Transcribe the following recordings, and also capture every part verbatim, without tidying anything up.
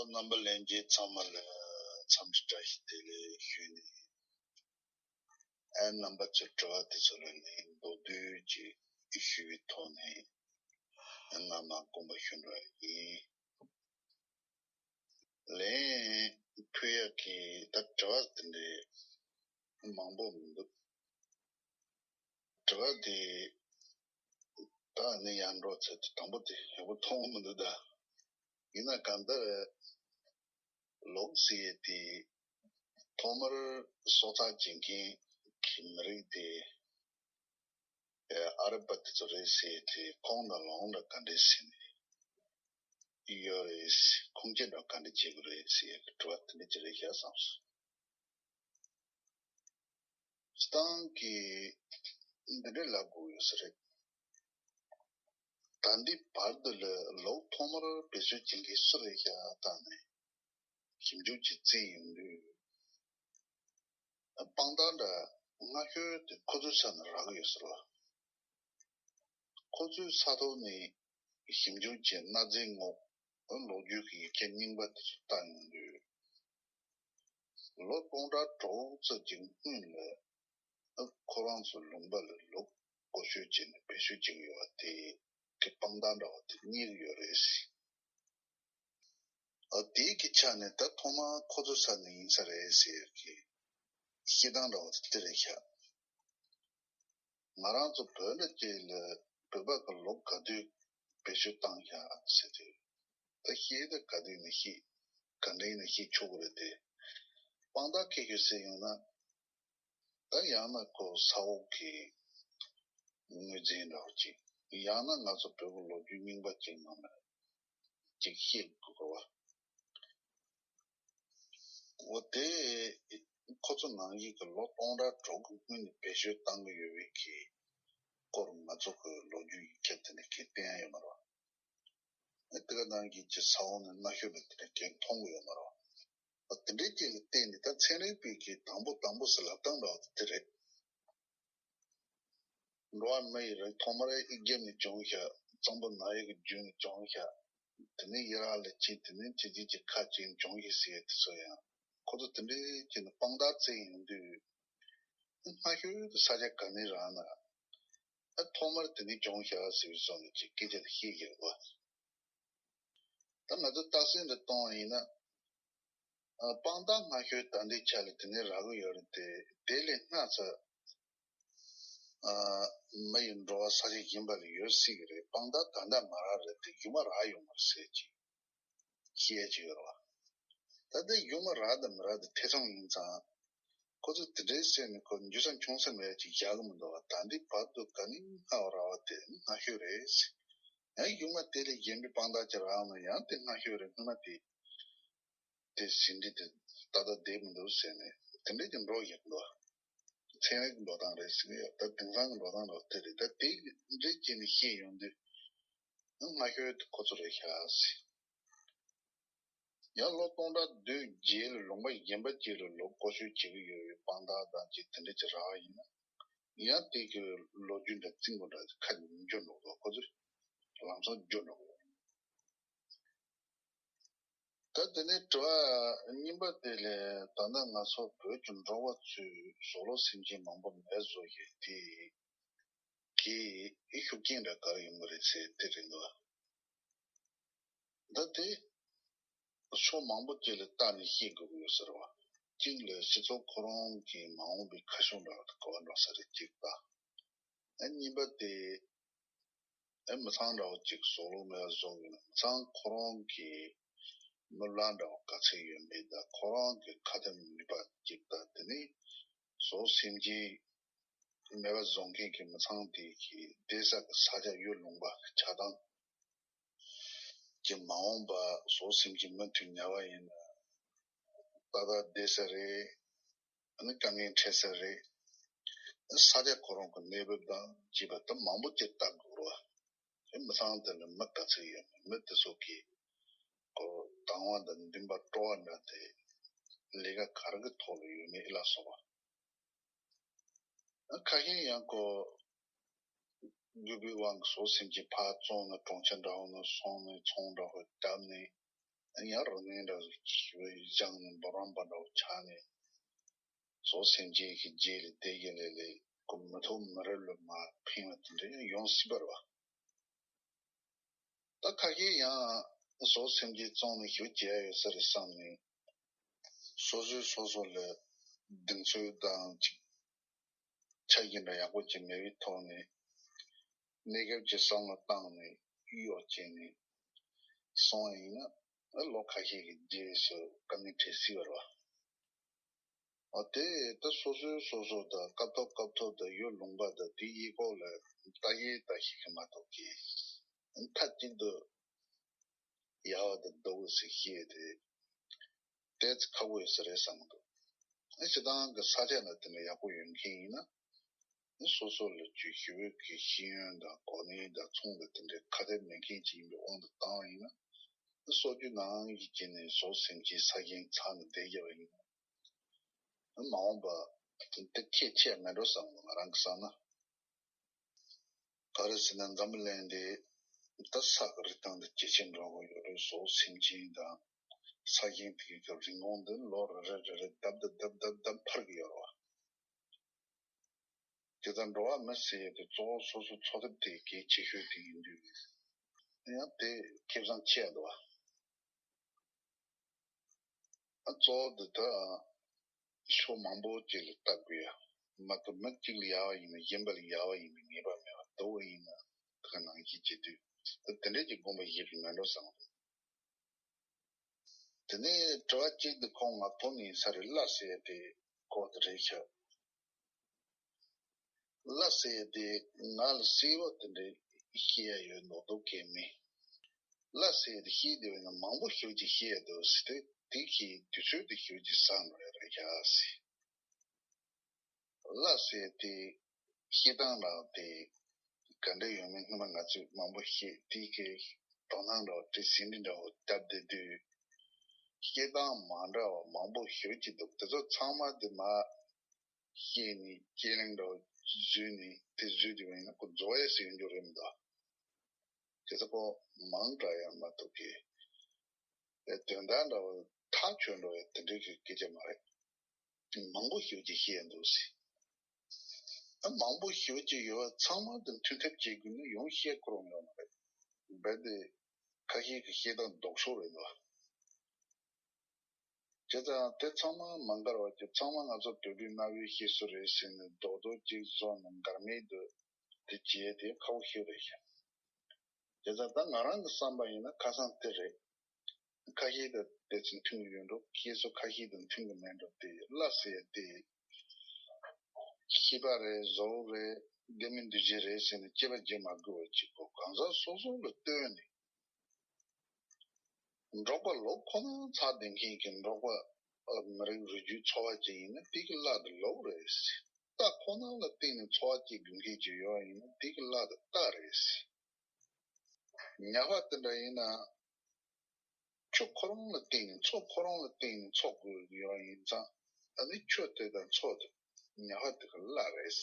རྣམ་པ་ལྷན་རྒྱས་ཚང་མ་ལ་འཚམས་འདྲི་བཀྲ་ཤིས་བདེ་ལེགས་ཞུས་ནས། ཨ་རྣམ་པ་ཚོའི་དྲི་བ་དེ་ཚོ་ལ་ངས་མདོར་བསྡུས་ཀྱིས་ཞུས་པའི་ཐོག་ནས་སྔ་མ་དགོངས་པ་ཞུ་འགྲོ་ཡ་ཡིན། ལན་ཕུལ་ཡག་གི་ད་དྲི་བ་དེ་འདྲའི་མང་པོ་མི་འདུག་དྲི་བ་དེ་ད་ནི་ཡར་འགྲོ་ཚར་དུས་དང་པོ་དེ་ཡག་པོ་མཐོང་གི་མི་འདུག་ད་ཡིན་ན་གང་ལྟར་ལོག་ཟེར་ཡས་དེ་ཐོག་མར་སྲོག་ཆགས་བྱེད་མཁན་གྱི་མི་རིགས་དེ་ཨ་རབ་པ་དེ་ཚོ་རེད་ཟེར་ཡས་དེ་ཁོང་ནང་ལོགས་ལ་ག་འདྲས་ཟེར་ནས་ཡོད་རེད། ཁུངས་སྐྱེལ་འདྲ་ག་འདྲས་བྱེད་དགོས་རེད་ཟེར་ཡས་དྲི་བ་དེ་འདྲས་ཅིག་རེད་ཤག་བསམ་སོང་། སྤྱིར་བཏང་གི་འདི་འདྲ་ལབ་དགོས་ཡོད་ས་རེད། ད་འདི་བར་དུ་ལ་ལོག་ཐོག་མར་བེད་སྤྱོད་བྱེད་མཁན་སུ་རེད་ཤག་བལྟས་ནས་ཞིབ་འཇུག་ཅིག་བརྩིས་ཡོང་དུས། དཔང་རྟགས་འདྲ་སྔ་ཤོས་དེ་ཁོ་ཚོའི་ས་ནས་རག་གི་ཡོད་ས་རེད། ཁོ་ཚོའི་ས་ཐོག་ནས་ཞིབ་འཇུག་བྱས་གནའ་རྫས་སྔོག་ལོ་རྒྱུས་ཀྱི་ཡིག་ཆ་རྙིང་པ་དེ་ཚོ་བལྟ་ཡོང་དུས། ལོ་སྟོང་ཕྲག་དྲུག་ཙམ་གྱི་སྔོན་ལ་ཁོ་རང་ཚོ་ལུང་པ་ལ་ལོག་བཀོལ་སྤྱོད་བྱས་ནས་བེད་སྤྱོད་བྱེད་ཀྱི་ཡོད་པ་དེ་གི་དཔང་རྟགས་འདྲ་བ་དེ་རྙེད་ཀྱི་ཡོད་རེད། ཨ་དེའི་གི་ཆ་ནས་ད་ཐོག་མར་ཁོ་ཚོའི་ས་ནས་ཡིན་ས་རེད་ཟེར་གི་བཤད་སྟངས་འདྲ་བ་དེ་རེད་ཤག་ང་རང་ཚོ་བོད་འདྲ་ཅིག་ལ་བོད་པ་གི་ལོ་ག་དུས་བེད་སྤྱོད་བཏང་ཤག་ཟེར་དུས། ད་བཤད་ད་ག་དུས་ནས་བཤད། ག་འདྲ་ཡིན་ན་བཤད་ཆོག་གི་རེད་དེ། དཔང་རྟགས་ཁྱེར་ཤོག་ཟེར་ཡོང་ན། ད་ཡང་ན་ཁོ་ས་འོག་གི་དངོས་རྫས་འདྲ་བོ་ཅིག་ཡང་ན་ང་ཚོ་བོད་ཀྱི་ལོ་རྒྱུས་རྙིང་པ་ཅིག་ནང་ན་ཅིག་ཤེས་དགོས་པ། འོ་དེ་ཁོ་ཚོ་ནང་བཞིན་གྱི་ལོ་སྟོང་ཕྲག་དྲུག་གི་སྔོན་ནས་བེད་སྤྱོད་བཏང་གི་ཡོད་པའི་གི་སྐོར་ང་ཚོ་གི་ལོ་རྒྱུས་ཡིག་ཆ་དེ་ནས་གས་བསྟན་ཡ་ཡོད་མ་རེད། དེ་ག་ནང་བཞིན་གྱི་ས་འོག་ནས་གནའ་ཤུལ་ལ་དེ་ནས་གས་མཐོང་གི་ཡོད་མ་རེད། དེ་འདྲའི་རྐྱེན་ལ་བརྟེན་ནས་ད་ཚན་རིག་པའི་གི་དང་པོ་དང་པོ་ཟེར་ལབ་སྟངས་འདྲ་བ་དེ་རེད། འགྲོ་བ་མི་ཡི་རིགས་ཐོག་མར་ཨི་རྒྱབ་ནས་བྱུང་ཤག་གཙང་པོ་ནགས་ཡུལ་གྱི་རྒྱུད་ནས་བྱུང་ཤག་དེ་ནས་ཡི་རག་ལ་ཕྱིན། དེ་ནས་ཕྱི་རྒྱལ་གྱི་ཁ་ཅིག་བྱུང་ཤག་ཟེར་ཡ་དེ་ཚོ་ཡང་ཁོ་ཚོ་དེ་འདྲའི་རྐྱེན་ལ་དཔང་རྟགས་བཙལ་ཡོང་དུས། སྔ་ཤོས་དེ་ས་ཆ་ག་ནས་རག་ན། ཨ་ཐོག་མར་དེ་ནས་བྱུང་ཤག་ཟེར་བའི་བཟོ་འདྲ་ཅིག་སྐད་ཆ་དེ་བཤད་ཀྱི་རེད་པ། ད་ང་ཚོ་རྟགས་གསལ་འདི་གཏོང་བ་ཡིན་ན། ཨ་དཔང་རྟགས་སྔ་ཤོས་ད་ལྟའི་ཆ་ལ་དེ་ནས་རག་གི་ཡོད་རེད་དེ། དེ་ལས་སྔ་ས་ཨ་མི་ཡི་འགྲོ་བ་ས་ཆ་གཞན་པ་ལ་ཡོད་སྲིད་ཀྱི་རེད། དཔང་རྟགས་ད་ལྟ་མ་རག་རེད་དེ། ཡུལ་མ་རག་ཡོད་མ་རེད་ཟེར་གྱི་བཤད་ཀྱི་ཡོད་རེད་བ། ད་ལྟ་ཡུལ་མ་རག་དང་མི་རག་དེ་ཐེ་ཚོམ་ཡིན་ཙང་། ཁོ་ཚོས་དེ་འདྲའི་བཤད་ནས་ཁོ་འགྱོ་ས་འཁྱོངས་ས་མེད་ཅིག་བཞག་གི་མི་འདུག་བ། ད་འདི་བར་དུ་ག་ནས་སྔ་བ་རག་པ་དེ་སྔ་ཤོས་རེད། ཡང་ཡུལ་མ་དེ་ལས་གཞན་པའི་དཔང་རྟགས་ཅིག་རག་ན་ཡང་དེ་སྔ་ཤོས་རེད། སྔོན་མ་དེ་དེ་ཟིན་བྲིས་དེ་ཏག་ཏག་བསྡད་མི་འདུག་ཟེར་ནས་དེ་འདྲའི་ཅིག་འགྲོ་བཞིན་འདུག་ཚན་རིག་གི་འགྲོ་སྟངས་རེད་ཟེར་གི་ཡོད། ད་དེང་སང་གི་འགྲོ་སྟངས་རེད་དེ་རེད། ད་དེ་འདྲའི་ཅིག་ནས་བཤད་ཡོང་དུས་སྔ་ཤོས་དེ་ཁོ་ཚོ་རེད་ཤག་ཟེར། ཡང་ལོ་སྟོང་ཕྲག་བདུན་བརྒྱད་ལ་ལུང་པ་གཞན་པ་ཅིག་ལ་ལོག་བཀོལ་སྤྱོད་བྱེད་ཀྱི་ཡོད་པའི་དཔང་རྟགས་དང་ཅིག་དེ་འདྲ་ཅིག་རག་པ་ཡིན་ན། ཡང་དེ་གི་ལོ་རྒྱུས་འདྲ་རྩིང་པོ་འདྲ་ཁ་ནས་མི་འབྱོར་འགྲོ་གི་འདུག་ཁོ་ཚོས་ལམ་སང་འབྱོར་འགྲོ་གི་འདུག་ད་དེ་ནས་དྲི་བ་གཉིས་པ་དེ་ལས། ད་ལྟ་ང་ཚོ་བོད་ཀྱི་འབྲོག་པ་ཚོས་ཟོག་ལུག་སེམས་ཅན་མང་པོ་མེད་བཟོ་ཡས་དེ་གི་ཤུགས་རྐྱེན་འདྲ་ག་རེ་ཡོང་གི་རེད་ཟེར་དེ་རེད་འདུག་ད་དེ་ཕྱོགས་མང་པོ་ཅིག་ལ་བལྟས་ནས་བཤད་དགོས་ཀྱི་ཡོད་ཟེར་བ། གཅིག་ལ་སྤྱི་ཚོགས་ཁོ་རང་གི་མ་འོངས་པའི་ཁ་ཕྱོགས་འདྲ་བ་དེ་ག་པར་འགྲོ་ས་རེད་གཅིག་དང་། ཨ་གཉིས་པ་དེ་ཨ་མི་ཚང་འདྲ་བོ་གཅིག་ཟོག་ལུག་མེད་པ་བཟོ་གི་ཡོད་ན། མི་ཚང་ཁོ་རང་གི་མི་ལ་འདྲ་བོ་ག་ཚད་ཡོད་མེད་དང་། ཁོ་རང་གི་ཁ་དན་ནུས་པ་གཅིག་དང་། དེ་ནས་ཟོག་སེམས་ཅན་མེད་པ་བཟོ་མཁན་གྱི་མི་ཚང་དེ་གི་བསྡད་ས་གི་ས་ཆ་ཡུལ་ལུང་པ་ཆགས་སྟངས་ཀྱི་མ་འོངས་པ་ཟོག་སེམས་ཅན་མུ་མཐུད་ཉར་བ་ཡིན་ན་ཏག་ཏག་བསྡད་ས་རེད། ཨ་ནི་དཀའ་ངལ་འཕྲད་ས་རེད། ས་ཆ་ཁོ་རང་གི་གནས་བབ་དང་བཅས་པ་ད་མང་པོ་ཅིག་ལྟ་དགོས་རེད་བ། མི་ཚང་དེ་ལ་མི་ག་ཚོད་ཡོད་མེད། མི་དེ་ཚོ་གི་ཁོ་དང་བ་དང་འདུན་པ་སྤྲོ་བ་འདྲ་དེ་ལས་ཀ་ག་རེ་གི་ཐོག་ལ་ཡོད་མེད་ལ་སོགས་པ། ཁ་ཤས་ཡང་ཁོ་རྒུད་པའི་དབང་གིས་ཟོག་སེམས་ཅན་ཕར་བཙོང་ནས་གྲོང་ཁྱེར་འདྲ་བོ་ནང་སོང་ནས་ཚོང་འདྲ་བོ་བརྡབས་ནས་ ཡང་རང་ཉིད་འདྲ་བོ་ཞིག་བཞག་ནས་འབུམ་རམས་པ་འདྲ་བོ་ཆགས་ནས། སོ་སེམས་ཅན་གྱི་རྗེས་ལ་བསྡད་ཀྱི་ལས་ལས་ཁོ་མི་ཐོག་མི་རབས་ལ་མར་ཕན་བ་དེ་འདྲ་ཡང་ཡོང་སྲིད་པ་རེད་བ། ད་ཁ་ཤས་ཡང་སོ་སེམས་ཅན་བཙོང་ནས་ཞུ་བྱས་ཡོད་ས་རེད་བསམ་ནས། སོ་སོས་སོ་སོ་ལ་གདེང་ཚོད་དང་ཅིག་ཆ་རྐྱེན་འདྲ་ཡག་པོ་ཅིག་མེད་པའི་ཐོག་ནས། གནས་སྐབས་ཀྱི་བསམ་བློ་བཏང་ནས་གཡོག་བྱས་ནས་སོང་བ་ཡིན་ན། ལོ་ཁ་ཤས་ཀྱི་རྗེས་སུ་དཀའ་ངལ་འཕྲད་སྲིད་པ་རེད་བ། འོ་དེ་ད་སོ་སོས་སོ་སོ་དང་སྐབས་ཐོག་སྐབས་ཐོག་དང་ཡུལ་ལུང་པ་དང་དེའི་ཡི་གོ་ལ་ལྟ་ཡེ་ལྟ་ཤེས་ཀྱི་མ་གཏོགས་ཀྱི། མཐའ་གཅིག་ཏུ་ཡག་པ་དང་སྡུག་པ་ཟེར་ཤེས་དེ་ཏོག་ཙམ་ཁག་པོ་ཡོད་ས་རེད་བསམ་གྱི་འདུག་ཨ་སྤྱིར་བཏང་གི་ས་ཆ་ན་དེ་འདྲ་ཡག་པོ་ཡོད་མཁན་ཡིན་ན། སོ་སོ་ལ་ཅིག་ཞི་བའི་གི་ཤེས་ཡོན་དང་གོ་གནས་དང་ཚོང་དང་དེ་འདྲའི་ཁ་གཏད་མེད་མཁན་ཅིག་ཡིན་པའི་དབང་དུ་བཏང་བ་ཡིན་ན། སྲོལ་རྒྱུན་ནང་གི་བྱས་ནས་སོ་སེམས་ཅན་ས་ཞིང་ཚང་ནས་བསྡད་རྒྱུ་བ་ཡིན་ན། མ་འོངས་པ་དེ་ཁྱད་ཆེ་མེད་འགྲོ་བསམ། ང་རང་གི་བསམ་ན། ག་རེ་ཟེར་ན་འཛམ་བུ་གླིང་འདི་ད་ས་གི་རི་སྟེང་དུ་ཇེ་ཆེར་འགྲོ་གི་ཡོད་རེད། སོ་སེམས་ཅན་དང་ས་ཞིང་དེ་གི་རིན་གོང་འདི་ལོ་རེ་རེ་རེ་རེ་ལྡབ་ལྡབ་ལྡབ་ལྡབ་ལྡབ་འཕར་གི་ཡོད་རེད་བ། དེ་ལྟར་འགྲོ་བ་མི་ཟེར་ཡས་དེ་གཙོ་བོ་སོ་སོ་འཚོ་ཐབས་དེ་གལ་ཆེ་ཤོས་དེ་ཡིན་དུས། ཡང་དེ་ཁེ་བཟང་ཆེ་ཡ་འདུག་བ། ཨ་གཙོ་བོ་འདི་ད་ཕྱོགས་མང་པོ་ཅིག་ལ་ལྟ་དགོས་ཡ། མ་གཏོགས་མི་གཅིག་ལ་ཡག་པ་ཡིན་ན་གཞན་པ་ལ་ཡག་པ་ཡིན་པའི་ངེས་པ་མེད་པ། སྡུག་པ་ཡིན་ན་ད་ག་ནང་བཞིན་བྱེད་དུས། ད་དེ་འདྲས་ཀྱི་དགོངས་པ་བཞེས་པ་མིན་འགྲོ་བསམ་གྱི་འདུག་དེ་ནས་དྲི་བ་གཅིག་འདི་ཁོང་ང་ཐོན་ནས་ས་རེད། བླ་ཟེར་ཡ་དེ་ཁོ་དེ་རེད་ཤག་བླ་ཟེར་ཡ་དེ་ང་ལ་གསལ་པོ་དེ་འདྲའི་བཤད་ཡ་ཡོད་མདོག་མདོག་གང་མེད། བླ་ཟེར་ཡ་དེ་བཤད་བསྡད་པ་ཡིན་ན་མང་པོ་ཞེ་པོ་ཅིག་བཤད་ཡ་འདུག་ཟེར་ཏེ། དེ་གི་དུས་ཚོད་དེ་ཞེ་པོ་ཅིག་ཟ་འགྲོ་ཡ་རེད་ཤག་ཟེར། བླ་ཟེར་ཡ་དེ་བཤད་སྟངས་རང་དེ་ག་འདྲ་ཡོད་མེད་སྔོན་མ་ང་ཚོས་མང་པོ་བཤད། དེ་གི་དོ་སྣང་འདྲ་བོ་དེ་ཟིན་འདྲ་བོ་བརྒྱབ་བསྡད་དུས། བཤད་སྟངས་མ་འདྲ་བ་མང་པོ་ཞེ་པོ་ཅིག་འདུག་དེ་ཚོ་ཚང་མ་དེ་མ། བཤད་ནས་དཔྱད་གླེང་འདྲ་བོ་བཟོས་ནས་དེ་བཟོས་བསྡད་པ་ཡིན་ན་ཁོ་རྫོགས་ཡས་སུ་ཡོང་རྒྱུ་རེད་མི་འདུག་དེ་ཚོ་ཁོ་མང་དྲགས་ཡ་མ་གཏོགས་ཀྱི་དོན་དག་འདྲ་བོ་ཐག་ཆོད་འགྲོ་ཡ་དེ་འདྲའི་གི་སྐད་ཆ་མ་རེད། མང་པོ་ཞེ་པོ་ཅིག་བཤད་འདུག་ཟེར། ཨ་མང་པོ་ཞེ་པོ་ཅིག་ཡོད་པ་ཚང་མ་དེ་མཐུན་ཐབས་བྱེད་དགོས་ན་ཡང་བཤད་ཁོ་རང་ཡོད་མ་རེད། རྦད་དེ་ཁ་ཤས་ཀྱི་བཤད་སྟངས་ལྡོག་ཕྱོགས་རེད་འདུག་བྱས་ཙང་དེ་ཚང་མ་མ་འགལ་བ་ཅིག་ཚང་མ་ང་ཚོ་དུད་འགྲོའི་རྣ་བའི་བཤད་སྲོལ་རེད་ཟེར་ནས་རྡོག་རྡོག་ཅིག་བཟོ་ནས་འགལ་མེད་དུ་དེ་བྱས་དེ་ཁག་པོ་ཞིག་རེད་ཤག་བྱས་ཙང་ད་ང་རང་གི་བསམ་པ་ཡིན་ན་ཁ་སང་དེ་རེད། ཁ་ཤས་དང་དེ་ཚོ་མཐུན་གྱི་ཡོད་འགྲོ། ཁྱེད་ཚོ་ཁ་ཤས་དང་མཐུན་གྱི་མེད་འགྲོ། དེ་བླ་ཟེར་ཡ་དེ་ཤེས་པ་རེད། བཟོ་བོ་རེད། བདེན་མིན་འདུས་བྱས་རེད་ཟེར་ནས་དཔྱད་པ་བྱེད་མ་དགོས་པ་ཅིག་གོ། གང་ཟག་སོ་སོ་ལ་ལྟོས་ནས། འབྲོག་པ་ལོ་ཁོ་ན་ཚ་ལྡན་མཁན་གྱི་འབྲོག་པ་ཨ་མི་རིགས་རུས་རྒྱུད་ཚོ་བ་ཅིག་ཡིན་ན་དེ་གི་བླ་དེ་ལོ་རེད། རྟ་ཁོ་ན་ལ་བརྟེན་ནས་འཚོ་བ་སྐྱེལ་དགོས་མཁན་ཅིག་ཡོད་པ་ཡིན་ན་དེ་གི་བླ་དེ་རྟ་རེད། ཉ་པ་དེ་འདྲ་ཡིན་ན་ཆུ་ཁོ་རང་ལ་བརྟེན་ནས་མཚོ་ཁོ་རང་ལ་བརྟེན་ནས་འཚོ་དགོས་ཡོད་པ་ཡིན་ཙང་ཨ་ནི་ཆུ་དེ་དང་མཚོ་དེ་ཉ་པ་དེ་གི་བླ་རེད།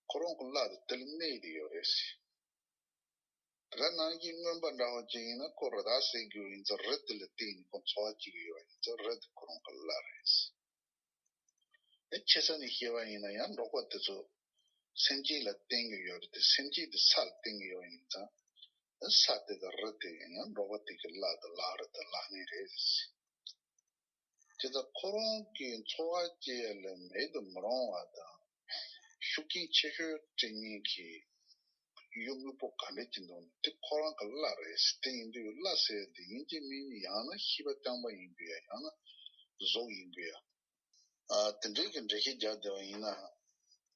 ཁོ་རང་གི་བླ་དེ་དེ་ལ་གནས་ཏེ་ཡོད་རེད། དེ་ག་ནང་བཞིན་རྔོན་པ་འདྲ་བོ་ཅིག་ཡིན་ན་ཁོ་རི་དྭགས་བསད་དགོས་ཡིན་ཙང་རི་དེ་ལ་བརྟེན་ནས་ཁོ་འཚོ་བ་སྐྱེལ་གྱི་ཡོད་ཡིན་ཙང་རི་དེ་ཁོ་རང་གི་བླ་རེད། དེ་ཆེ་ས་ནས་བཤད་པ་ཡིན་ན་ཡང་འབྲོག་པ་དེ་ཚོ་སེམས་ཅན་ལ་བརྟེན་གྱི་ཡོད་རེད་དེ། སེམས་ཅན་དེ་ས་ལ་བརྟེན་གྱི་ཡོད་ཡིན་ཙང་ས་དེ་དང་རི་དེ་ཡང་འབྲོག་པ་དེ་གི་བླ་དང་བླ་རི་དང་བླ་གནས་རེད། དེ་ལྟར་ཁོ་རང་གི་འཚོ་བ་སྐྱེལ་ཡ་ལ་མེད་དུ་མི་རུང་བ་དང་ཤུགས་རྐྱེན་ཆེ་ཤོས་སྤྲད་མཁན་གྱི་གཡོ་དངོས་པོ་ག་འདྲ་ཅིག་འདུག་ན་དེ་ཁོ་རང་གི་བླ་རེད། དེ་ཡིན་དུས་བླ་ཟེར་དེ་ཡིན་གཅིག་མིན་གཅིག་ཡང་ན་ཤེས་པ་རྐྱང་པ་ཡིན་དགོས་ཡ། ཡང་ན་གཟུགས་ཡིན་དགོས་ཡ། ཨ་དེ་འདྲའི་གི་འགྲེལ་བཤད་རྒྱབ་བསྡད་པ་ཡིན་ན།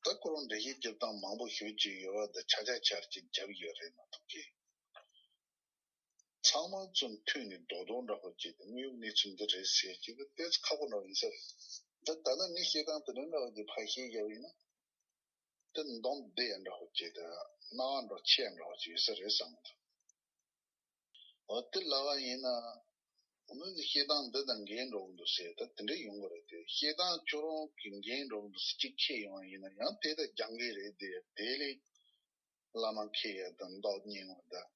ད་ཁོ་རང་འགྲེལ་བཤད་རྒྱབ་སྟངས་མང་པོ་ཞེ་པོ་ཅིག་ཡོད་པ་དང་ཆ་ཆ་ཆ་ཅིག་རྒྱབ་ཡོད་རེད་མ་གཏོགས་ཀྱི། ཚང་མ་ཚུར་མཐུད་ནས་རྡོག་རྡོག་འདྲ་པོ་བྱས་ཏེ་དངོས་ཡོད་གནས་ཚུལ་འདི་རེད་ཟེར་གྱི་འདི་ཏོག་ཙམ་ཁག་པོ་འདྲ་པོ་ཡིན་ས་རེད། འདི་ད་ལྟ་ངས་བཤད་སྟངས་དེ་འདྲ་འདྲ་པོ་ཅིག་ཕར་བཤད་རྒྱབ་ཡིན་ན། དེ་འདོམས་བསྡད་ཡ་འདྲ་པོ་བྱས་ཏེ་སྣང་བ་འདྲ་ཆེ་ཡ་འདྲ་པོ་ཅིག་ཡོད་ས་རེད་བསམ་གྱི་འདུག་འོ་དེ་ལབ་པ་ཡིན་ན། འོ་ན་བཤད་སྟངས་འདི་དང་འགལ་འགྲོ་གི་འདུག་ཟེར་ད་དེ་འདྲ་ཡོང་གི་རེད་དེ། བཤད་སྟངས་ཁྱོད་རང་གི་འགལ་འགྲོ་གི་འདུག་ཟེར་གཅིག་འཁྱེར་ཡོང་བ་ཡིན་ན་ཡང་དེ་ད་རྒྱང་གི་རེད་དེ། དེ་ལས་བླ་མ་མཁས་ཡ་དང་མདོ་རྙིང་བ་དང་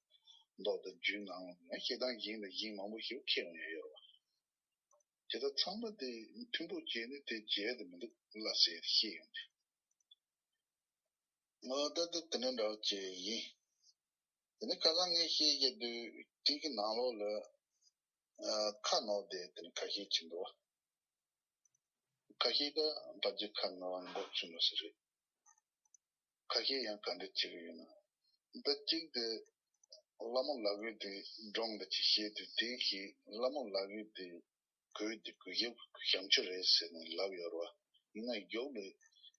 མདོ་དང་རྒྱུད་ནང་ལ་ཡང་བཤད་སྟངས་གཞན་དང་གཞན་མང་པོ་ཞིག་ཁྱེར་ཡོང་ཡོད་རེད་བ། དེ་དག་ཚང་མ་དེ་མཐུན་པོ་བྱས་ནས་དེ་བྱས་དེ་མི་འདུག་ལ་ཟེར་བཤད་ཡོང་དུས། ང་ད་ལྟ་དེ་འདྲ་འདྲ་བ་བྱས་ཡིན། དེ་ནས་ཁ་སང་ངས་བཤད་བཤད་དུས་དེ་གི་ནང་ལོགས་ལ་ཨ་ཁ་ནོར་དེ་དེ་ནས་ཁ་ཤས་ཅིག་འདུག་བ། ཁ་ཤས་ད་ཕལ་ཆེར་ཁ་ནོར་བ་མགོ་ཚོས་ནོ་ཟེར་རེད། ཁ་ཤས་ཡང་ག་འདྲ་བྱེད་ཀྱི་ཡོད་ན། ད་གཅིག་དེ་བླ་མ་ལབ་ཡོད་དེ་སྒྲུང་འདྲ་ཅིག་བཤད་དུས་དེའི་གི་བླ་མ་ལབ་ཡོད་དེ་གོས་དེ་གོས་ཞབས་ཞབས་ཆུ་རེད་ཟེར་ནས་ལབ་ཡོད་རེད་བ། ཡིན་ན་ཡོག་ལས་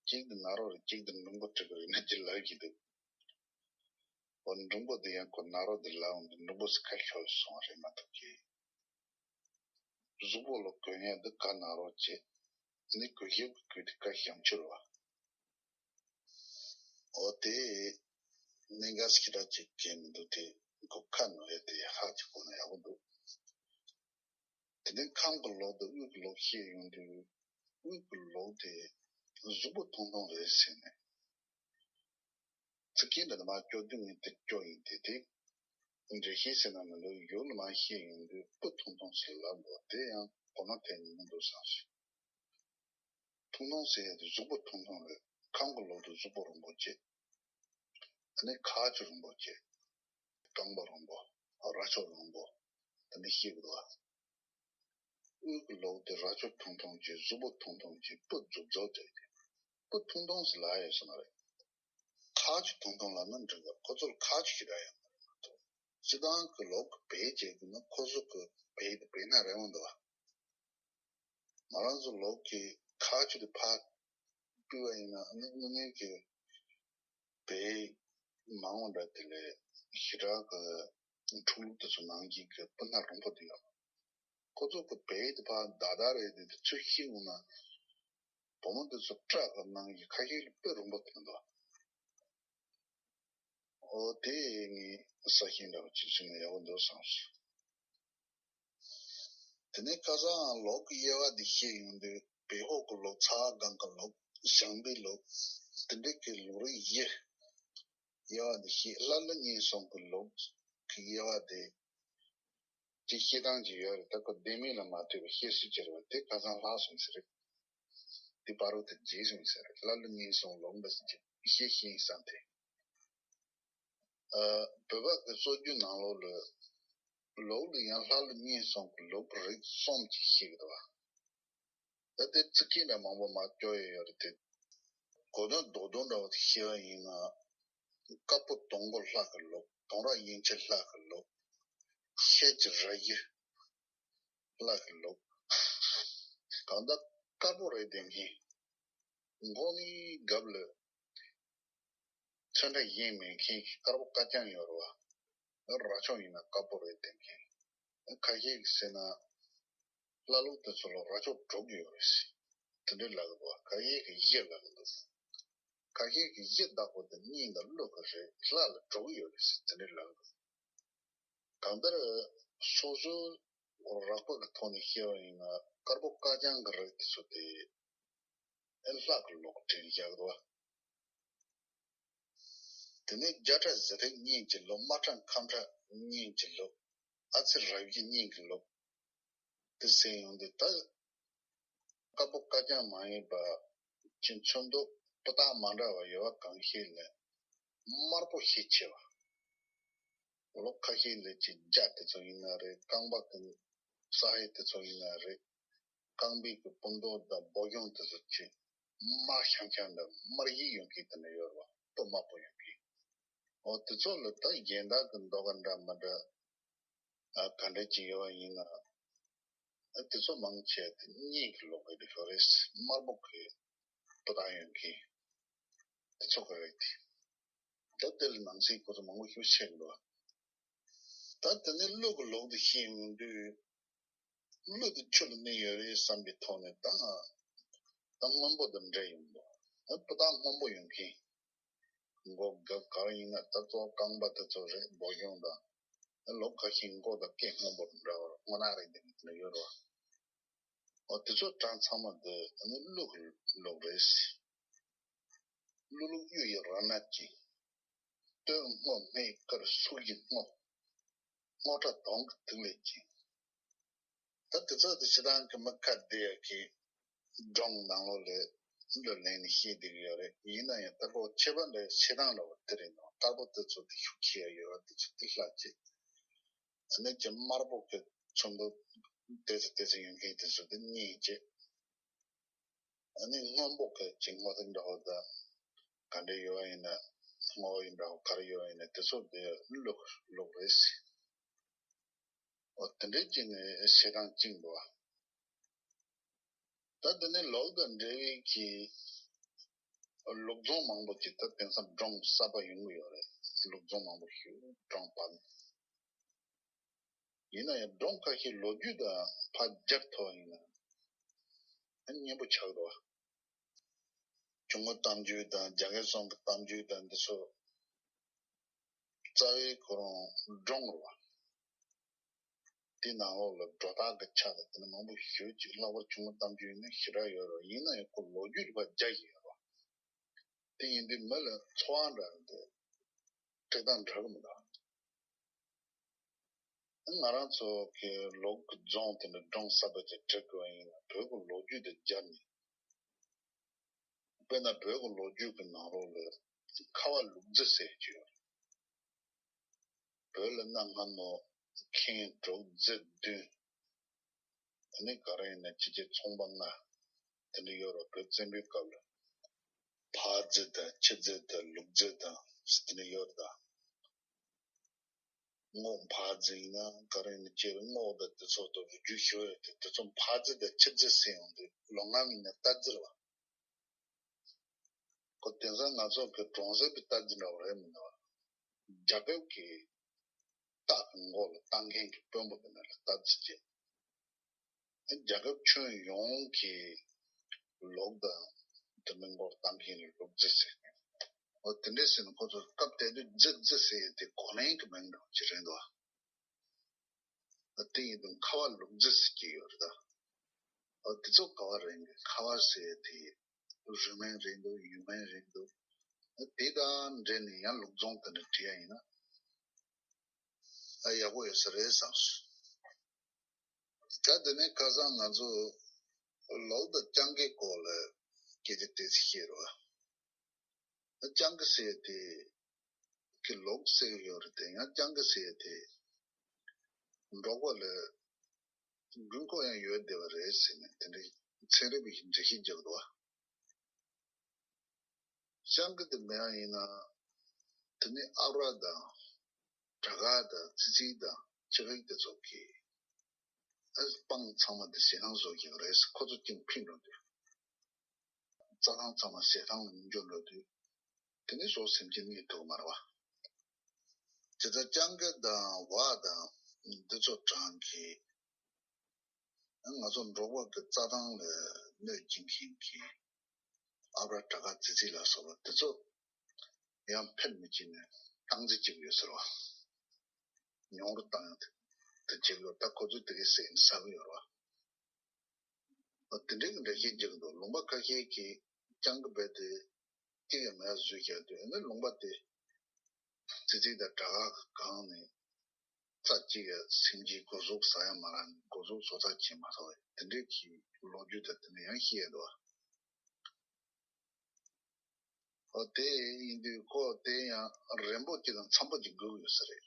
གཅིག་དེ་ནཱ་རོ་རེད། གཅིག་དེ་འབྲུང་པོ་ཁྲིད་པ་རེད་ན་ཅི་ལབ་ཀྱི་འདུག་འོ་འབྲུང་པོ་དེ་ཡང་ཁོ་ནཱ་རོ་དེ་ལབ་འོང་དུས་འབྲུང་པོ་ཟེར་ཁ་ཤོར་སོང་བ་རེད་མ་གཏོགས་ཀྱི། གཟུགས་པོ་ལ་གོན་ཡག་འདི་ག་ནང་རོགས་བྱེད། ནི་གོས་ཞབས་ཀྱི་གོས་དེ་ག་ཞབས་ཆུ་རེད་བ། འོ་དེ་གནད་འགག་ཞེ་དྲག་ཅིག་གལ་མི་འདུག་དེ་གོ་ཁ་ནོར་ཡག་དེ་ཧ་ཅིག་གོ་ན་ཡག་པོ་འདུག་དེ་ནས་ཁམས་ཀྱི་ལོག་དང་དབུས་ཀྱི་ལོག་བཤད་ཡོང་དུས་དབུས་ཀྱི་ལོག་དེ་གཟུགས་པོ་ཐུང་ཐུང་རེད་ཟེར་ནས། ཚིག་རྒྱན་འདི་ནི་མ་སྐྱོར་དུས་ངས་དེ་སྐྱོར་ཡིན་ཏེ་དེ། འགྲེལ་བཤད་ཟེར་ན་མི་འདུག་ཡུལ་ལ་མ་བཤད་ཡོང་དུས་སྤུ་ཐུང་ཐུང་ཟེར་ལབ་འདུག་དེ་ཡང་གོ་ན་དེ་ནི་མི་འདུག་བསམ་སོང་། ཐུང་ཐུང་ཟེར་ཡ་དེ་གཟུགས་པོ་ཐུང་ཐུང་རེད། ཁམས་ཀྱི་ལོག་ཏུ་གཟུགས་པོ་རིང་པོ་བྱེད། ཨ་ནི་ཁ་ཆུ་རིང་པོ་བྱེད། རྐང་པ་རིང་པོ། རྭ་ཅོ་རིང་པོ། དེ་འདྲ་བཤད་ཀྱི་འདུག་བ། དབུས་ཀྱི་ལོག་དེ་རྭ་ཅོ་ཐུང་ཐུང་བྱས། གཟུགས་པོ་ཐུང་ཐུང་བྱས། སྤུ་རྫོབ་རྫོབ་བྱས་ཏེ། སྤུ་ཐུང་ཐུང་ཟེར་ལབ་ཡོད་ས་མ་རེད། ཁ་ཆུ་ཐུང་ཐུང་ལབ་ན་འགྲིག་གི། ཁོ་ཚོར་ཁ་ཆུ་ཞེ་དྲག་ཡོད་མ་རེད་མ་གཏོགས། སྤྱིར་བཏང་གི་ལོག་གི་བེད་སྤྱད་དགོས་ན་ཁོ་ཚོ་གི་བེད་དེ་བེད་ན་རན་པོ་འདུག་བ། ང་རང་ཚོ་ལོག་གི་ཁ་ཆུ་དེ་ཕར་སྤུས་པ་ཡིན་ན་ཨ་ནི་དངོས་གནས་ཀྱི་བེད་མང་བ་འདྲ། དེ་ལས་ཞེ་དྲག་གི་འཁྲུག་ལུག་དེ་ཚོ་ནང་གི་གི་སྤུ་སྣ་རིང་པོ་དེ་ཡོད། ཁོ་ཚོ་གི་བེད་དེ་ཕར་ཟླ་ཟླ་རེད་དེ་དེ་ཚོ་ཤི་འོང་ན། བུ་མོ་དེ་ཚོ་སྐྲ་གི་ནང་གི་ཁ་ཤས་ལ་སྤུ་རིང་པོ་ཐོན་འདུག་འོ་དེ་ངས་ས་ཞིང་འདྲ་བ་ཅིག་བྱུང་ན་ཡག་པོ་འདུག་བསམ་སོང་། དེ་ནས་ཁ་སང་ལོག་གི་དབྱེ་བ་འདི་བཤད་ཡོང་དུས་བོད་ཧོ་གི་ལོག་ཚ་བ་སྒང་གི་ལོག་ཞང་པའི་ལོག་དེ་འདྲ་གི་ལོག་རིགས་བཞི་དབྱེ་བ་འདི་བཤད། ལྷ་ཀླུ་གཉན་གསུམ་གི་ལོག་གི་དབྱེ་བ་དེ། དེ་བཤད་སྟངས་ཅིག་ཡོད་རེད། ད་ཁོ་བདེན་མེད་ལ་མ་ལྟོས་པའི་བཤད་སྲོལ་ཅིག་རེད་བ། དེ་ཁ་སང་ལྷག་སོང་ཟེར་རེད། དེ་བར་དུ་དེ་རྗེས་སོང་ཟེར་རེད། ལྷ་ཀླུ་གཉན་གསུམ་ལོག་འདི་ཅིག་བཤད་ཤེས་ཡིན་བསམ་སྟེ། ཨ། བོད་པ་གི་སྲོལ་རྒྱུན་ནང་ལོགས་ལ་ལོག་ལ་ཡང་ལྷ་ཀླུ་གཉན་གསུམ་གི་ལོག་རིགས་གསུམ་ཅིག་བཤད་ཀྱི་འདུག་བ། ད་དེ་ཚིག་རྒྱན་འདྲ་མང་པོ་མར་སྐྱོར་ཡོད་ཡོད་རེད་དེ། གོ་དོན་རྡོག་རྡོག་འདྲ་བོ་དེ་བཤད་པ་ཡིན་ན། དཀར་པོ་དུང་མགོ་ལྷ་གི་ལོག་དུང་རྭ་ཡན་ཆད་ལྷ་གི་ལོག་ཤེལ་གྱི་རྭ་བཞི་ལྷ་གི་ལོག་གང་ལྟར་དཀར་པོ་རེད་དེ་མིན། མགོ་ནི་རྒྱབ་ལ་ཚོན་ཁྲ་བཞེངས་མེད་མཁན་གྱི་དཀར་པོ་དཀར་རྐྱང་ཡོད་རེད་བ། རྭ་ཅོ་ཡིན་ན་དཀར་པོ་རེད་དེ་མཁན། ཁ་ཤས་ཀྱིས་ཟེར་ན། ལྷ་ལུག་དེ་ཚོ་ལ་རྭ་ཅོ་འགྲོ་གི་ཡོད་རེད་ཟེར། དེ་འདྲ་ལབ་ཀྱི་འདུག་ཁ་ཤས་ཀྱིས་བཞི་ལབ་ཀྱི་འདུག་ཁ་ཤས་ཀྱིས་བཞི་བདག་པོ་དེ་གཉན་དང་ཀླུ་གི་རེད། ལྷ་ལ་འགྲོ་གི་ཡོད་རེད་ཟེར་དེ་འདྲ་ལབ་ཀྱི་འདུག་གང་ལྟར། སོ་སོའི་རགས་པ་གི་ཐོག་ནས་བཤད་པ་ཡིན་ན་དཀར་པོ་དཀར་རྐྱང་གི་རིགས་དེ་ཚོ་དེ་ཨེ་ལྷ་གི་ལོག་དྲན་བཞག་འདུག་དེ་ནས་བརྒྱ་ཕྲག་གཟི་ཐིག་གཉན་གྱི་ལོག་དམར་ཁྲ་ཁམས་ཁྲ་གཉན་གྱི་ལོག་ཨ་ཙི་རྭ་བཞི་གཉན་གྱི་ལོག་དེ་ཟེར་ཡོང་དུས་ད། དཀར་པོ་དཀར་རྐྱང་མ་ཡིན་པ། ཁྱེད་ཚོན་མདོག་སྤུས་དག་མ་འདྲ་བ་ཡོད་པ་གང་ཤེས་ལས། དམར་པོ་ཤས་ཆེ་བ། ལོག་ཁ་ཤས་ལས་ཀྱི་རྒྱ་དེ་ཚོ་ཡིན་ན་རེད། རྐང་པ་གི་ས་ཧེ་དེ་ཚོ་ཡིན་ན་རེད། རྐང་པའི་གི་སྤུ་མདོག་དང་སྦོ་གཞོང་དེ་ཚོ་ཀྱི་དམར་ཤང་ཤང་དང་དམར་ཡིག་ཡོང་མཁན་དེ་འདྲ་ཡོད་རེད་བ། སྤུ་དམར་པོ་ཡོང་མཁན། འོ་དེ་ཚོ་ལ་ད་གཞན་དག་གི་མདོག་ག་འདྲ་མི་འདྲ། ཨ། ག་འདྲ་ཅིག་ཡོད་པ་ཡིན་ན། ཨ། དེ་ཚོ་མང་ཆེ་དེ་གཉན་གྱི་ལོག་གི་དེ་ཚོ་རེད། དམར་པོ་གི་སྤུས་དག་ཡོད་མཁན་དེ་ཚོ་ག་རེད་དེ། ད་དེ་ལ་ནང་གསེས་ཁོ་ཚོ་མང་པོ་ཞིག་བཤད་འདུག་ད་དེ་ནས་ཀླུ་གི་ལོག་དེ་བཤད་ཡོང་དུས། ཀླུ་དེ་ཆུ་ལ་གནས་ཡོད་རེད་བསམ་པའི་ཐོག་ནས་ད། ད་སྔོན་པོ་དང་འདྲ་ཡོང་འདུག་ཨ། སྤུས་དག་སྔོན་པོ་ཡོང་མཁན། མགོ་སྐེ་ག་རེ་ཡིན་ན་ད་གཙོ་བོ་རྐང་པ་དེ་ཚོ་རེད། སྦོ་གཞོང་དང་། ལོག་ཁ་ཤས་མགོ་དང་སྐེ་སྔོན་པོ་འདྲ་བར་སྔོ་ནག་རེད་དེ་འདྲ་ཡོད་རེད་བ། འོ་དེ་ཚོ་གྲངས་ཚང་མ་འདི་ནི་ཀླུ་གི་ལོག་རེད། ཀླུ་ལུག་གཡུ་ཡི་ར་ནག་ཅན། སྟོད་སྔོ་སྨད་དཀར་སུག་བཞི་སྔོ། སྔོ་ཁྲ་གདོང་གི་ཐིག་ལེ་ཅན། ད་དེ་ཚོ་དེ་སྤྱིར་བཏང་གི་མི་ཁ་བདེ་ཡག་གི་སྒྲུང་ནང་ལོགས་ལས་ལོ་ལེན་ནས་བཤད་བསྡད་ཀྱི་ཡོད་རེད། ཡིན་ན་ཡང་ད་ལོ་ཁྱད་པར་འདྲ་བྱེད་སྟངས་འདྲ་བོ་དེ་རེད་འདུག་དཀར་པོ་དེ་ཚོ་དེ་ཤུགས་ཆེ་ཡག་ཡོད་རེད། དེ་ཚོ་དེ་ལྷག་བྱས། ཨ་ནི་ཀྱི་དམར་པོ་གི་ཚོན་པོ་ཏོག་ཙམ་ཏོག་ཙམ་ཡོད་མཁན་དེ་ཚོ་དེ་མཉེན་བྱས། ཨ་ནི་སྔོན་པོ་གི་ཅིག་སྔོ་ཐིག་འདྲ་བོ་དང་ག་འདྲ་ཡོད་ཡིན་ན། སྔོ་ཡིན་འདྲ་བོ་ག་རེ་ཡོད་ཡིན་ན་དེ་ཚོ་དེ་ལུག་ལུག་རེད། འོ་དེ་འདྲའི་ཅིག་ནས་བྱེད་སྟངས་གཅིག་འདུག་ད་དེ་ནས་ལོག་དང་འབྲེལ་བའི་གི་ལུག་རྫོང་མང་པོ་ཅིག་ད་དེང་སང་སྒྲུང་གསར་པ་ཡོང་གི་ཡོད་རེད། ལུག་རྫོང་མང་པོ་ཞིག་སྒྲུང་བབས། ཡིན་ན་ཡང་སྒྲུང་ཁ་ཤས་ལོ་རྒྱུས་དང་ཕར་སྦྱར་ཐུབ་པ་ཡིན་ན་སྙན་པོ་ཆགས་འགྲོ་བ། ཇོ་མོ་གཏམ་རྒྱུད་དང་རྒྱ་སྐད་སོང་གི་གཏམ་རྒྱུད་དང་འདི་ཚོ་རྩ་བའི་ཁོ་རང་སྒྲུང་རེད་བ། དེ་ནང་ལོགས་ལ་སྒྲོ་བཏགས་ཀྱི་ཆ་དང་དེ་ནི་མང་པོ་ཞེ་ཅིག་ལྷག་པར་ཇོ་མོ་གཏམ་རྒྱུད་ཡིན་ན་ཞེ་དྲག་ཡོད་རེད། ཡིན་ན་ཡང་ཁོ་ལོ་རྒྱུས་ལ་ཕར་སྦྱར་བཞིན་ཡོད་རེད་བ། དེ་ཡིན་དུས་མི་ལ་ཚོར་བ་འདྲ་འདི་སྤྲད་སྟངས་འདྲ་གི་མི་འདུག་ང་རང་ཚོ་གི་ལུག་རྫོང་དེ་འདྲ་སྒྲུང་གསར་པ་ཅིག་འབྲི་དགོས་ཡིན་ན་བོད་ཀྱི་ལོ་རྒྱུས་དང་སྦྱར་ནས། དཔེར་ན་བོད་ཀྱི་ལོ་རྒྱུས་ཀྱི་ནང་ལོགས་ལ་ཁ་བ་ལུག་རྫི་ཟེར་གྱི་ཡོད། བོད་ལ་གནའ་སྔ་མོ་མཁན་གྲུ་རྫི་བདུན། དེ་ནས་ག་རེ་ཡིན་ན་ཅི་བྱེད་ཚོང་པ་ལྔ། དེ་འདྲ་ཡོད་རེད། བོད་བཙན་པོའི་སྐབས་ལ་ཕ་རྫི་དང་ཁྱི་རྫི་དང་ལུག་རྫི་དང་དེ་འདྲ་ཡོད་རེད་ད། རྔོག་ཕ་རྫི་ཡིན་ན་ག་རེ་ཡིན་ན་ཅེས་རྔོག་དང་དེ་ཚོ་དང་རུས་རྒྱུད་ཞུ་ཡོད་དེ། དེ་ཚོ་ཕ་རྫི་དང་ཁྱི་རྫི་ཟེར་ཡོང་དུས་ལོ་ངམ་ཡིན་ན་རྟ་རྫི་རེད་བ། ཁོ་དེང་སང་ང་ཚོ་གི་གྲོང་གསེབ་ཀྱི་རྟ་རྫི་འདྲ་བོ་རེད་མི་འདུག་རྒྱ་སྐད་ཀྱི་རྟ་གི་མགོ་ལ་བཏང་མཁན་གྱི་དཔོན་པོ་དེ་འདྲ་ལ་རྟ་རྫི་ཅེས། རྒྱལ་ཁབ་ཁྱོན་ཡོངས་ཀྱི་ལུག་དང་དེ་མིན་མགོར་གཏོང་མཁན་ལ་ལུག་རྫི་ཟེར། འོ་དེ་འདྲས་ཟེར་ན་ཁོ་ཚོ་སྐབས་དེ་དུས་རྫི་རྫི་ཟེར་ཡས་དེ་གོ་ལེན་གྱི་མིང་འདྲ་བོ་ཅིག་རེད་འདུག་འོ་དེ་ཡིན་དུས་ཁ་བ་ལུག་རྫི་ཟེར་གྱི་ཡོད་རེད་ད། འོ་དེ་ཚོ་ག་བ་རེད་གི། ཁ་བ་ཟེར་ཡས་དེ་རུས་མིང་རེད་འདུག་ཡུལ་མིང་རེད་འདུག་འོ་དེ་དང་འབྲེལ་ནས་ཡང་ལུག་རྫོང་དེ་འདྲ་བྲིས་ཡ་ཡིན་ན། ཨ། ཡག་པོ་ཡོད་ས་རེད་བསམ་སོང་། ད་དེ་ནས་ཁ་སང་ང་ཚོ་ལུག་དང་སྤྱང་ཀའི་སྐོར་ལ་སྐད་ཆ་ཏོག་ཙམ་བཤད་རོགས། ཨ། སྤྱང་ཀི་ཟེར་དེ་གི་ལུག་ཟེར་ཡོད་རེད་དེ། ཡང་སྤྱང་ཀི་ཟེར་དེ་འབྲོག་པ་ལ་དགོས་མཁོ་ཡང་ཡོད་བསྡད་པ་རེད་ཟེར་ནས་དེ་འདྲའི་ཚན་རིག་པ་ཞིག་འགྲེལ་བཤད་རྒྱག་འདུག་བ། སྤྱང་ཀི་དེ་མེད་ཡ་ཡིན་ན། དེ་ནི་ཨ་བྲ་དང་། དྲ་ག་དང་ཙི་ཙི་དང་ཁྱི་ཕག་དེ་ཚོ་གིས། ཨ། སྤང་ཚང་མ་དེ་ཟས་ཐང་བཟོ་གི་རེད། ཁོ་ཚོ་གཅིག་ཕིང་འགྲོ་དུས། རྩྭ་ཐང་ཚང་མ་ཟས་ཐང་ལ་མི་འགྱུར་འགྲོ་དུས། དེ་ནི་སོ་སེམས་ཅན་གནས་ཐུབ་མ་རེད་བ། དེ་ལྟར་སྤྱང་ཀི་དང་ཝ་དང་འདི་ཚོ་གྲས་ཀྱིས། ང་ཚོ་འབྲོག་པ་གི་རྩྭ་ཐང་ལ་གནོད་སྐྱེལ་མཁན་གྱི་ཨ་བྲ་དྲ་ག་ཙི་ཙི་ལ་སོགས་པ་དེ་ཚོ་ཡང་ཕན་མི་སྐྱེལ་ནས་སྟངས་འཛིན་བྱེད་ཀྱི་ཡོད་ཟེར་བ། ཉུང་རུ་བཏང་ཡང་དེ་བྱེད་ཀྱི་ཡོད། ད་ཁོ་ཚོས་དེ་གའི་ཟས་ཟ་གི་ཡོད་རེད་བ། དེ་འདྲའི་གི་འགྲེལ་བཤད་རྒྱག་གི་འདུག་ལུང་པ་ཁ་ཤས་ཀྱིས་སྤྱང་ཀི་རྦད་དེ་གཅིག་ཡང་མེད་བཟོས་བཞག་དུས། ཨ་ནི་ལུང་པ་དེ་ཙི་ཙི་དང་དྲ་ག་གི་སྒང་ནས་རྩྭ་གཅིག་ཡང་སེམས་ཅན་འགོ་ཟུག་ཟ་ཡ་མ་རག་ནས་འགོ་ཟུག་བཟོ་ཚར་བྱས་མ་སོང་བས། དེ་འདྲའི་གི་ལོ་རྒྱུས་དང་དེ་ནས་ཡང་བཤད་འདུག་འོ་དེ་ཡིན་དུས་ཁོ་དེ་ཡང་རན་པོ་གཅིག་དང་འཚམ་པོ་གཅིག་དགོས་ཀྱི་ཡོད་ས་རེད།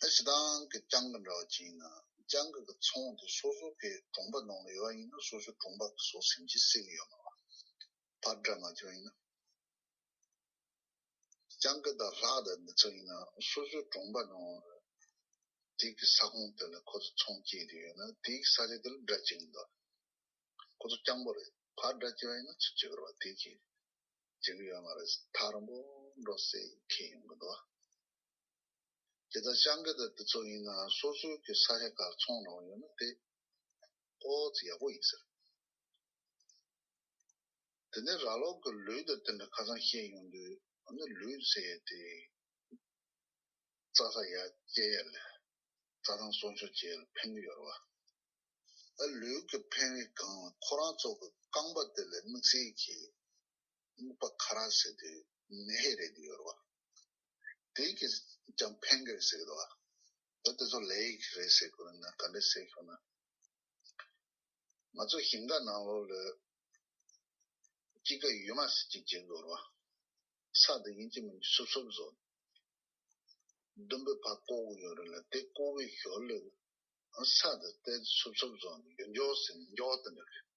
ཨ། སྤྱིར་བཏང་གི་སྤྱང་ཀི་འདྲ་བ་ཅིག་ཡིན་ན། སྤྱང་ཀི་གི་ཚོང་དེ་སོ་སོ་གི་གྲོང་པ་ནང་ལ་ཡོད་པ་ཡིན་ན་སོ་སོའི་གྲོང་པ་གི་ཟོག་སེམས་ཅན་བསད་ཀྱི་ཡོད་མ་རེད། ཕར་དགྲ་མ་བྱས་པ་ཡིན་ན། སྤྱང་ཀི་དང་ལྷ་དང་འདི་ཚོ་ཡིན་ན་སོ་སོའི་གྲོང་པ་ནང་དེ་གི་ས་ཁོངས་དེ་ལ་ཁོ་ཚོ་ཚོང་སྐྱེལ་དུ་ཡོད་ན། དེ་གི་ས་ཆ་དེ་ལ་དགྲ་བྱེད་ཀྱི་འདུག་ཁོ་ཚོ་སྤྱང་པོ་རེད། ཕར་དགྲ་བྱས་པ་ཡིན་ན་ཚུར་བྱེད་ཀྱི་རེད་བ། དེ་གི་བྱེད་ཀྱི་ཡོད་མ་རེད། ཐག་རིང་པོ་འགྲོ་སའི་ཁེ་ཡོང་གི་འདུག་དེ་ལྟར་སྤྱང་ཀི་དང་དེ་ཚོ་ཡིན་ན་སོ་སོའི་གི་ས་ཆ་གར་ཚོང་འགྲོ་ཡོད་ན་དེ་ཨོ་ཙི་ཡག་པོ་ཡིན་ཟེར། དེ་ནས་ར་ལོག་གི་ལུད་དང་དེ་འདྲ་ཁ་སང་བཤད་ཡོང་དུས། ཨ་ནི་ལུད་ཟེར་ཡས་དེ་རྩྭ་ས་ཡར་སྐྱེལ་ཡས་ལ། རྩྭ་ཐང་སྲུང་སྐྱོབ་བྱེད་ཡས་ལ་ཕན་གྱི་ཡོད་རེད་བ། ཨ། ལུད་ཀྱི་ཕན་བའི་སྒང་ལ་ཁོ་རང་ཚོ་གི་རྐང་པ་དེ་ལ་དམིགས་བསལ་གྱི་སྨུག་པ་ཁ་རག་ཟེར་དུས་ནད་ཧེ་རེད་དེ་ཡོད་རེད་བ། དེ་གིས་ཀྱང་ཕན་གི་རེད་ཟེར་གི་འདུག་བ། ད་དེ་ཚོ་ལས་ཡིག་རེད་ཟེར་དགོས་ན་ག་འདྲ་ཟེར་ཤོག་ན། ང་ཚོ་ཞིང་ཁ་ནང་ལོགས་ལ་དཔྱིད་ཀ་ཡོལ་མ་ཟེར་གཅིག་བྱེད་དགོས་རེད་བ། ས་དེ་ཡིན་གཅིག་མིན་གཅིག་སུབ་སུབ་བཟོ། ལྡུམ་པོ་ཕར་བརྐོ་གི་ཡོད་རེད་ལ། དེ་བརྐོ་གི་ཞོར་ལ་ས་དེ་ཏོག་ཙམ་སུབ་སུབ་བཟོ་ནས་ཡོལ་འཇོག་ཟེར་ནས་འཇོག་དེ་འདྲ་རེད།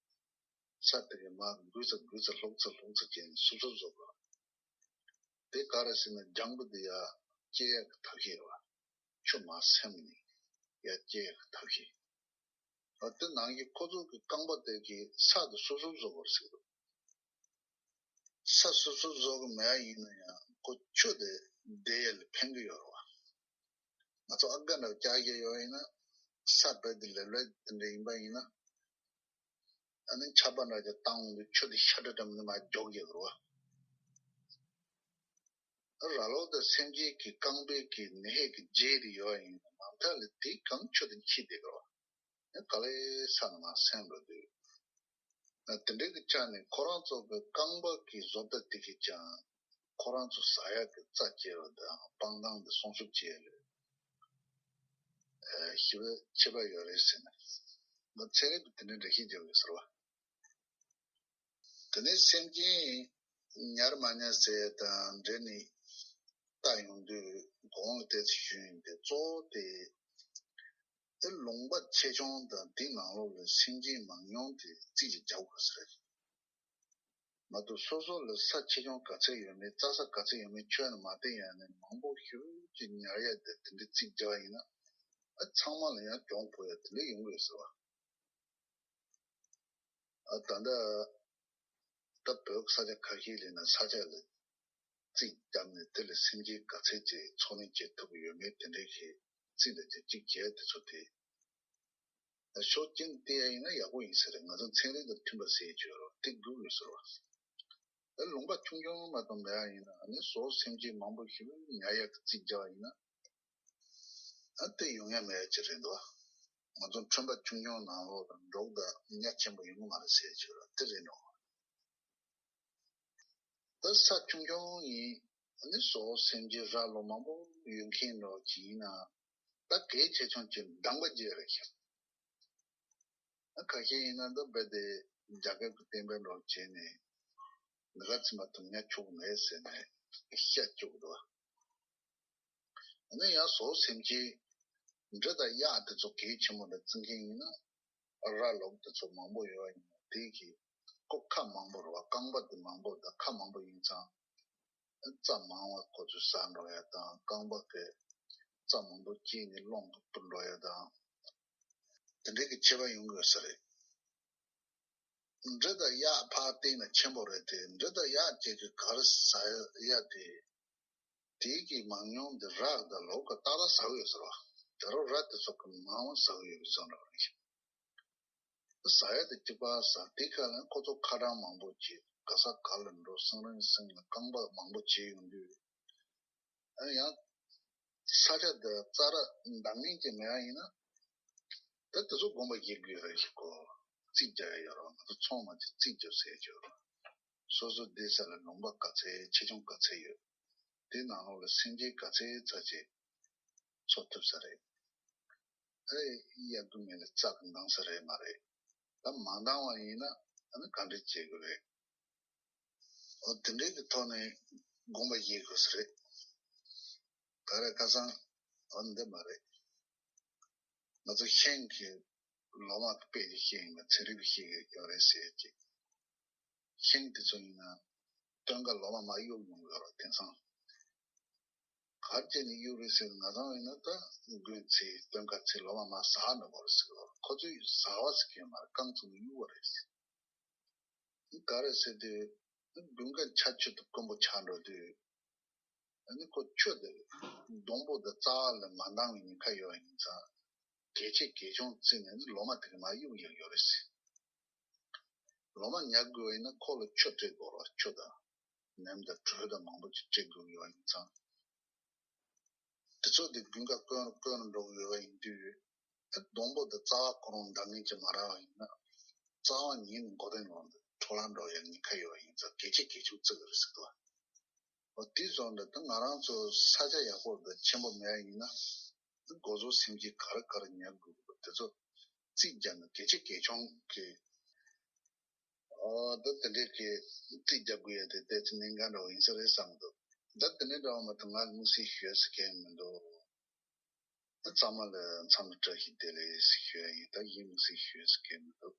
ས་དེ་གི་མར་འགུལ་ཚ་འགུལ་ཚ་ལྷུག་ཚ་ལྷུག་ཚ་བྱས་ནས་སུབ་སུབ་བཟོ་དགོས། དེ་ག་རེ་ཟེར་ན་ལྗང་བུ་དེ་ཡར་སྐྱེ་ཡག་གི་ཐབས་ཤེས་རེད་བ། ཆུ་མར་སིམ་ནས་ཡར་སྐྱེ་ཡག་གི་ཐབས་ཤེས། ཨ་དེ་ནང་བཞིན་ཁོ་ཚོ་གི་རྐང་པ་དེ་གིས་ས་དེ་སུབ་སུབ་བཟོ་དགོས་ཟེར་གི་འདུག་ས་སོ་སོ་བཟོ་གི་མེད་ཡ་ཡིན་ན་ཡང་ཁོ་ཆུ་དེ་བསྡད་ཡ་ལ་ཕན་གི་ཡོད་རེད་བ། ང་ཚོ་ཨ་སྒ་འདྲ་བོ་བཀྱག་བཞག་ཡོད་ཡིན་ན་ས་རྦད་དེ་ལེབ་ལེབ་དེ་འདྲ་ཡིན་པ་ཡིན་ན། ཨ་ནི་ཆར་པ་འདྲ་ཅིག་བཏང་འོང་དུས་ཆུ་དེ་ཤ་ཁྲག་འདྲ་མིན་མར་རྒྱུག་གི་རེད་བ། ར་ལོག་དང་སེམས་ཅན་གྱི་རྐང་པའི་གི་ནད་ཀྱི་རྗེས་དེ་ཡོད་ཡིན་ན་མ་མཐའ་ལ་དེ་གང་ཆུ་དེ་འཁྱིལ་བསྡད་ཀྱི་རེད་བ། ག་ལེར་ས་ནང་མར་སིམ་འགྲོ་དུས། དེ་འདྲའི་གི་ཆ་ནས་ཁོ་རང་ཚོ་གི་རྐང་པ་གི་བཟོ་ལྟ་དེ་གིས་ཀྱང་ཁོ་རང་ཚོ་ཟ་ཡག་གི་རྩྭ་སྐྱེལ་བ་དང་སྤང་ཐང་དེ་སྲུང་སྐྱོབ་བྱེད་ཡ་ལ་ཞེ་པོ་ཁྱད་པར་ཡོད་རེད་ཟེར་ནས་ང་ཚན་རིག་པས་དེ་འདྲའི་འགྲེལ་བཤད་བརྒྱབ་ཡོད་ཟེར་བ། དེ་ནས་སེམས་ཅན་ཉར་མ་ཉར་ཟེར་ཡ་དང་འབྲེལ་ནས་ལྟ་ཡོང་དུས་གོང་ལ་ཏོག་ཙམ་ཞུས་ཡིན་ཏེ་གཙོ་བོ་དེ། དེ་ལུང་པ་ཆེ་ཆུང་དང་དེའི་ནང་ལོགས་ལ་སེམས་ཅན་མང་ཉུང་དེ་རྩིས་ཀྱིས་རྒྱག་དགོས་ས་རེད། མ་གཏོགས་སོ་སོ་ལ་ས་ཆེ་ཆུང་ག་ཚད་ཡོད་མེད་རྩྭ་ས་ག་ཚད་ཡོད་མེད་ཁྱོན་ནས་མ་བལྟས་ཡ་ནས་མང་པོ་ཞེ་པོ་ཅིག་ཉར་ཡ་དེ་དེ་འདྲའི་རྩིས་རྒྱག་ཡིན་ན་ཨ་ཚང་མ་ལ་ཡང་གྱོང་ཕོག་ཡ་དེ་འདྲ་ཡོང་གི་ཡོད་ཟེར་བ། ཨ་ད་ལྟ་ད་བོད་ས་ཆ་ཁ་ཤས་ལ་ན་ས་ཆ་ལ་རྩིས་བརྒྱབ་ནས་དེ་ལ་སེམས་ཅན་ག་ཚད་ཅིག་འཚོ་གནས་བྱེད་ཐུབ་ཀྱི་ཡོད་མེད་དེ་འདྲའི་གི་རྩིས་ལ་རྒྱབ་གཅིག་བྱས་དེ་ཚོ་དེ་ཕྱོགས་གཅིག་ནས་བལྟས་ཡ་ཡིན་ན་ཡག་པོ་ཡིན་ས་རེད། ང་ཚོ་ཚན་རིག་དང་མཐུན་པ་ཟེར་གྱི་ཡོད་རེད་དེ་དགོས་ཡོད་ཟེར་བ། ད་ལུང་པ་ཆུང་ཆུང་མ་གཏོགས་མེད་ཡ་ཡིན་ན་ཨ་ནི་སོ་སེམས་ཅན་མང་པོ་ཞིག་ཉར་ཡ་གི་རྩིས་རྒྱག་ཡིན་ན། ཨ་དེ་ཡོང་ཡ་མེད་ཅིག་རེད་འདུག་ང་ཚོ་ཁྲོན་པ་ཆུང་ཆུང་ནང་ལོགས་ལ་འབྲོག་དང་ཉ་ཆེན་པོ་ཡོང་གི་མ་རེད་ཟེར་གྱི་རེད་དེ་རེད་འགྲོ། ད་ས་ཆུང་ཆུང་ཡིན་ཨ་ནི་སོ་སེམས་ཅན་ར་ལོ་མང་པོ་ཡོད་མཁན་འགྲོ་གི་ཡིན་ན་ད་གལ་ཆེ་ཆུང་གི་གདམས་པ་བརྒྱབ་རེད་ཤག་ཨ་ཁ་ཤས་ཡིན་ན་ད་རྦད་དེ་རྒྱ་སྐད་ཀྱི་བསྟན་པའི་འགྲོ་བྱས་ནས་མི་ག་ཚིམ་པ་དུ་ཉ་ཆོག་མེད་ཟེར་ནས་ཤ་བཅུག་འདུག་ཨ་ནི་ཡང་སོ་སེམས་ཅན་འབྲི་དང་གཡག་དེ་ཚོ་གལ་ཆེན་པོ་འདྲ་བརྩི་མཁན་ཡིན་ན་ར་ལོག་དེ་ཚོ་མང་པོ་ཡོད་ཡིན་ན་དེ་གི་ཁོ་ཁ་མང་པོ་རེད་བ། རྐང་པ་དེ་མང་པོ་དང་ཁ་མང་པོ་ཡིན་ཙང་རྩྭ་མང་བ་ཁོ་ཚོས་ཟ་འགྲོ་ཡ་དང་རྐང་པ་གི་རྩྭ་མང་པོ་སྐྱེས་ནས་སློང་གི་འགྲོ་ཡ་དང་དེ་འདྲའི་གི་ཁྱད་པར་ཡོང་གི་ཡོད་ས་རེད། འབྲི་དང་གཡག་ཕར་བལྟས་ན་ཆེན་པོ་རེད་དེ་འབྲི་དང་གཡག་ཅིག་གིས་ག་རེ་ཟ་ཡ་དེ། དེའི་གི་མང་ཉུང་དེ་ར་དང་ལོག་གི་ཏག་ཏག་ཟ་གི་ཡོད་ཟེར་བ། དེ་རུ་ར་དེ་ཚོ་གི་མང་བ་ཟ་གི་ཡོད་པའི་བཟོ་འདྲ་བ་རེད། ཟ་ཡ་དེ་གཅིག་པ་ཟ་དེ་ཁ་ལ་ཁོ་ཚོ་ཁ་གྲངས་མང་པོ་བྱེད་ག་ས་ག་ལ་འགྲོ་སང་རིང་སང་ལ་རྐང་པ་མང་པོ་བྱེད་ཡོང་དུས། ཨ་ཡང་ས་ཆ་འདི་རྩྭ་ར་འདང་ངེས་ཀྱི་མེད་པ་ཡིན་ན། ད་དེ་ཚོ་དགོངས་པ་བཞེས་དགོས་རེད་ཞིག་གོ། རྩིས་རྒྱག་ཡ་ཡོད་རེད་བ། ང་ཚོ་ཚང་མ་གཅིག་རྩིས་རྒྱག་ཟེར་གྱི་ཡོད་རེད། སོ་སོ་བསྡད་ས་ལ་ལུང་པ་ག་ཚད་ཆེ་ཆུང་ག་ཚད་ཡོད། དེ་ནང་ལོགས་ལ་སེམས་ཅན་ག་ཚད་ཙམ་ཅིག་འཚོ་ཐུབ་ས་རེད། ཨེ་ཡ་དུ་མེད་ལ་རྩྭ་གི་འདང་ས་རེད་མ་རེད། ད་མ་འདང་བ་ཡིན་ན་ཨ་ནི་ག་འདྲ་བྱེད་དགོས་རེད། འོ་དེ་འདྲའི་གི་ཐོག་ནས་དགོངས་པ་བཞེས་དགོས་ས་རེད། ག་རེ་ཁ་སང་འོ་འདི་མ་རེད། ང་ཚོ་ཤིང་གི་ལོ་མ་གི་དཔེ་ཅིག་བཤད་ཡིན་པ་ཚན་རིག་པས་བཤད་ཀྱི་ཡོད་རེད་ཟེར་ཅིག་ཤིང་དེ་ཚོ་ཡིན་ན་སྟོན་ཁ་ལོ་མ་མར་གཡུག་ཡོང་གི་ཡོད་རེད། དེང་སང་ག་རེ་བྱས་ནས་གཡུག་རེད་ཟེར་ན་ང་ཚོ་ཡིན་ན་ད་དགུན་ཚེ་སྟོན་ཁ་ཚེ་ལོ་མ་མར་ཟག་འགྲོ་གི་རེད་ཟེར་གི་རེད། ཁོ་ཚོས་ཟག་པ་ཟེར་གི་མ་རེད། རྐང་བཙུགས་ནས་གཡུག་པ་རེད་ཟེར། ག་རེ་ཟེར་དུས་དགུན་ཁ་ཆར་ཆུ་དང་དཀོན་པོ་ཆགས་འགྲོ་དུས། ཨ་ནི་ཁོ་ཆུ་དེ་སྡོང་པོ་དང་རྩ་བ་ལ་མ་འདང་བའི་ཉེན་ཁ་ཡོད་པ་ཡིན་ཙང་། གལ་ཆེ་གལ་ཆུང་བརྩིས་ནས་ནི་ལོ་མ་དེ་ག་མར་གཡུག་ཡག་ཡོད་རེད་ཟེར། ལོ་མ་ཉར་དགོས་པ་ཡིན་ན་ཁོ་ལ་ཆུ་སྤྲད་དགོས་རེད། ཆུ་དང་ནམ་དང་དྲོད་དང་མང་པོ་ཅིག་སྤྲད་དགོས་ཡོད་པ་ཡིན་ཙང་། དེ་ཚོ་དེ་དགུན་ཁ་བསྐོལ་བསྐོལ་ནས་འགྲོ་གི་ཡོད་པ་ཡིན་དུས། ཨ་སྡོང་པོ་དང་རྩ་བ་ཁོ་རང་འདང་ངེས་ཅིག་མ་རག་པ་ཡིན་ན། རྩ་བ་ཉིད་ནས་མགོ་རྟིང་ལོག་འགྲོ་འཕྲོ་བརླག་འགྲོ་ཡག་ཉེན་ཁ་ཡོད་པ་ཡིན་ཙང་གལ་ཆེ་གལ་ཆུང་བརྩི་གི་རེད་ཟེར་གི་འདུག་འོ་དེ་བཟོ་འདྲ་ད་ང་རང་ཚོ་ས་ཆ་ཡག་པོ་འདི་ཆེན་པོ་མེད་ཡིན་ན་འགོ་བཟོ་སེམས་ཀྱི་ག་རེ་ག་རེ་ཉར་དགོས་པ་དེ་ཚོ་རྩིས་རྒྱག་ན་གལ་ཆེ་གལ་ཆུང་གི། ཨོ་ད་དེ་འདྲའི་གི་རྩིས་རྒྱག་དགོས་ཡ་དེ་ཏོག་ཙམ་གནད་འགག་འདྲ་བོ་ཡིན་ས་རེད་བསམ་འདུག་ད་དེ་འདྲའི་འདྲ་བོ་མ་གཏོགས་ང་དམིགས་བསལ་ཞུ་ཡ་ཟེར་མཁན་མི་འདུག་ད་ཚང་མ་ལ་འཚམས་འདྲི་བཀྲ་ཤིས་བདེ་ལེགས་ཞུ་ཡ་ཡིན། ད་གཞན་དམིགས་བསལ་ཞུ་ཡ་ཟེར་མཁན་མི་འདུག